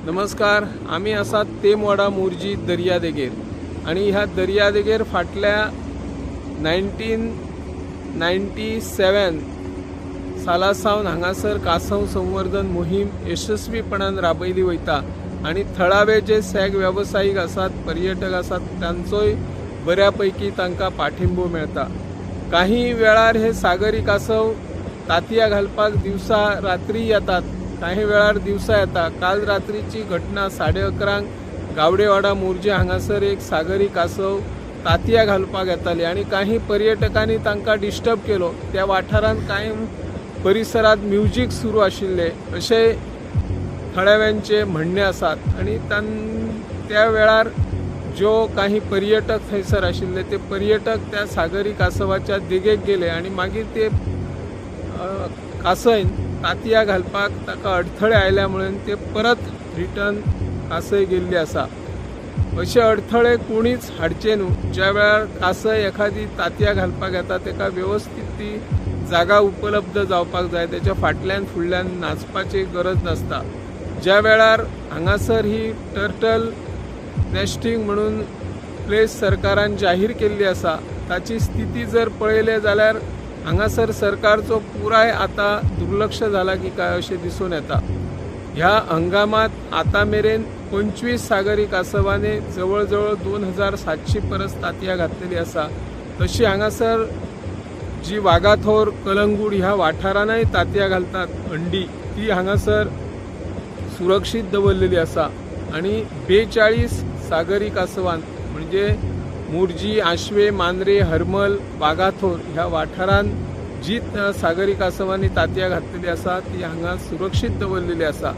नमस्कार, आमी आसात तेमवाडा मोरजी दर्यादेगेर आनी ह्या दर्यादेगेर फाटल्या 1997 साला सावन हांगासर कांसव संवर्धन मोहीम यशस्वीपणान राबयली वयता आनी थळावे जे सॅग वेवसायीक आसात, पर्यटक आसात, तांचोय बऱ्या पैकी तांकां पाठिंबो मेळटा. काही वेळार हे सागरी कासव तातयां घालपाक दिवसा रात्री येतात, काही वेळार दिवसा येता. काल रात्रीची घटना 11:30 गावडेवाडा मोरजे हांगासर एक सागरी कासव तातयां घालपाक येताली आनी काही पर्यटकांनी तांकां डिस्टर्ब केलो. त्या वाठारांत कांय परिसरात म्युजीक सुरू आशिल्ले अशें थळाव्यांचे म्हणणे आसात आनी त्या वेळार ज्यो काही पर्यटक थंयसर आशिल्ले ते पर्यटक त्या सागरी कासवाच्या देगेक गेले आनी मागीर ते कासयन तातयां घालपाक ताका अडथळे आयल्या म्हणून ते परत रिटर्न कासय गेल्ली आसा. अशे अडथळे कोणीच हाडचे न्हू. ज्या वेळार कासय एखादी तातयां घालपाक येता ताका वेवस्थीत ती जागा उपलब्ध जावपाक जाय, त्याच्या फाटल्यान फुडल्यान नाचपाची गरज नासता. ज्या वेळार हांगासर ही टर्टल नेस्टिंग म्हणून प्लेस सरकारान जाहीर केल्ली आसा ताची स्थिती जर पळयले जाल्यार हांगासर सरकारचो पुराय आतां दुर्लक्ष जाला की काय अशें दिसून येता. ह्या हंगामात आतां मेरेन 25 सागरी कासवांनी जवळ जवळ 2700 परस तातयां घातलेली आसा. तशी हांगासर जी वागाथोर, कलंगूट ह्या वाठारानय तातयां घालतात अंडी, ती हांगासर सुरक्षीत दवरलेली आसा आनी 42 सागरी कासवान म्हणजे मोरजी, आशवे, मांद्रे, हरमल, वागाथोर ह्या वाठारान जी सागरी कासवांनी तातयां घातलेली आसा ती हांगा सुरक्षीत दवरलेली आसा.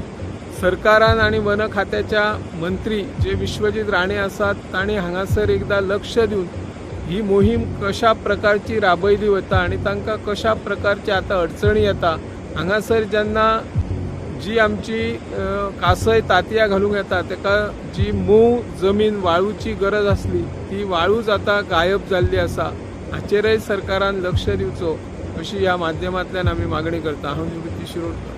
सरकारान आनी वन खात्याच्या मंत्री जे विश्वजीत राणे आसात तांणी हांगासर एकदां लक्ष दिवन ही मोहीम कशा प्रकारची राबयली वता आनी तांकां कशा प्रकारची आतां अडचणी येता. हांगासर जेन्ना जी आमची कासय तातयां घालूंक येता ताका जी मोव जमीन वाळूची गरज आसली ती वाळूच आतां गायब जाल्ली आसा. हाचेरय सरकारान लक्ष दिवचो अशी ह्या माध्यमांतल्यान आमी मागणी करता. हांव निवृत्ती शिरोडकर.